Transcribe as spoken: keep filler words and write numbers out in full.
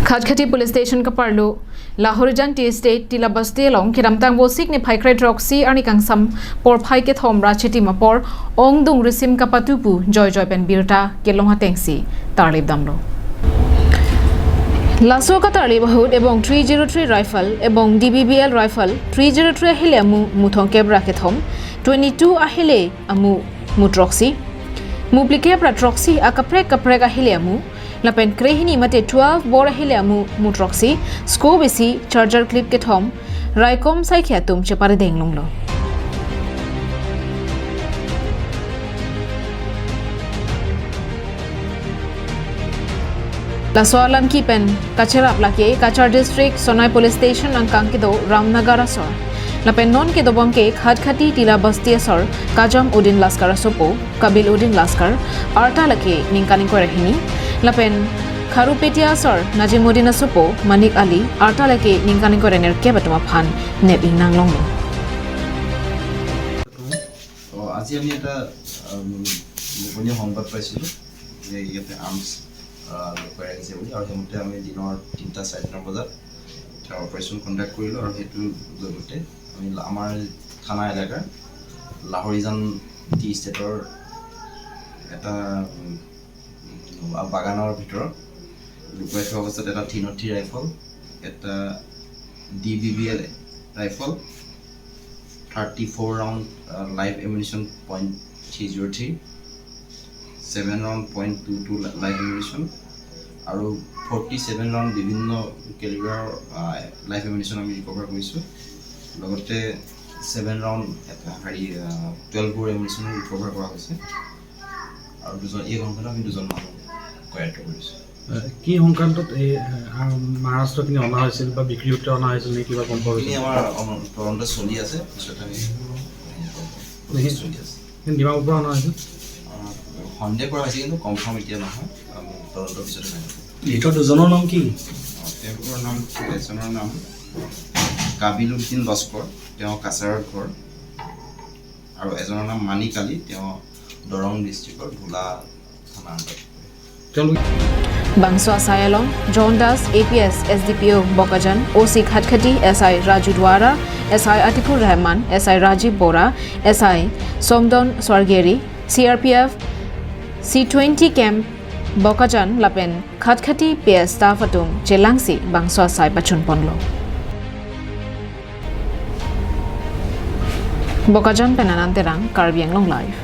Khatkhati Police Station kaparlo Lahorijan Tea Estate Tila Basti along kedamtang Vosik niphai kre-throksi arni kangsam porphai kethom ra chitim apor ongdung risim kapatu pu joijoi pen birta kelong atengsi tarlip damlo. Laso katarlip ahut ebong three zero three rifle ebong D B B L rifle three zero three ahele amu muthong kep ra kethom, twenty-two ahele amu muthroksi, mupli kep ra throksi akaprek kaprek ahele amu, lapen krehini mate twelve bor ahele amu muthroksi, scope isi, charger clip kethom, raikom saikhi atum cheparideng longlo. Laso alam kepen kacherap lake Cachar District, Sonai Police Station angkang kedo Ramnagar asor. Lapen non kedobom ke Khatkhati Tila Basti asor Kajam Uddin Laskar asopo Kabil Uddin Laskar, arta lake ningkan ingkoi ra hini, lapen Kharupetia asor Najimuddin asopo Manik Ali, arta lake ningkan ingkoi ra nerkep atum aphan nep ingnang longlo. অ, আজি আমি এটা, উম, গোপনীয় সংবাদ পাইছিলোঁ যে ইয়াতে আৰ্মছ, আহ, লুকুৱাই ৰাখিছে বুলি, আৰু সেইমতে আমি দিনৰ তিনিটা চাৰে তিনিটা বজাত এটা অপাৰেশ্যন কণ্ডাক্ট কৰিলোঁ আৰু সেইটোৰ জৰিয়তে আমি লা-, আমাৰ থানা এলেকাৰ লাহৰিজান টি ষ্টেটৰ এটা, উম, উম, বাগানৰ ভিতৰত লুকুৱাই থোৱা অৱস্থাত এটা থ্ৰী নট থ্ৰী ৰাইফল, এটা D B B L rifle, thirty four round, আহ, live ammunition point three zero' three, seven round point two two live ammunition আৰু ফৰ্টি ছেভেন ৰাউণ্ড বিভিন্ন কেলিবাৰৰ, আহ, লাইভ এমিউনিশ্যন আমি ৰিকভাৰ কৰিছোঁ। লগতে ছেভেন ৰাউণ্ড এটা হেৰি, আহ, টুৱেলভ ব'ৰ এমিউনিশ্যনো ৰিকভাৰ কৰা হৈছে। আৰু দুজন, এই সংক্ৰান্তত আমি দুজন মানুহ কয়াত্ত কৰিছোঁ। এ, কি সংক্ৰান্তত এই, এ, আ, মাহাৰাষ্ট্ৰৰ পিনে অনা হৈছিল বা বিক্ৰী সূত্ৰে অনা হৈছিল নেকি, কিবা গম পোৱা এইখিনি গৈছে? আমাৰ, আমাৰ তদন্ত চলি আছে, পিছত আমি গম পাম। নেকি? চলি আছে। কিন্তু ডিমাপুৰৰ পৰা অনা হৈছিল? আহ, সন্দেহ কৰা হৈছে, কিন্তু কনফাৰ্ম এতিয়া নহয়। আমি তদন্তৰ পিছতে জানিব। ধৃত দুজনৰ নাম কি? আহ, তেওঁলোকৰ নাম, এজনৰ নাম কাবিল উদ্দিন লস্কৰ, তেওঁ কাছাৰৰ ঘৰ, আৰু এজনৰ নাম মানিক আলী, তেওঁ দৰং ডিষ্ট্ৰিক্টৰ ভোলা থানা আণ্ডাৰত পৰে। তেওঁলোক Bangso asai along John Das, A P S, S D P O Bokajan, O C Khatkhati, S I Raju Duara, S I Atikul Rahman, S I Rajiv Bora, S I Somdon Swargeri, C R P F C twenty camp Bokajan lapen Khatkhati P S staff atum chelangsi bangso asai pachun ponlo. Bokajan pen Anand Terang, Karbi Anglong Live.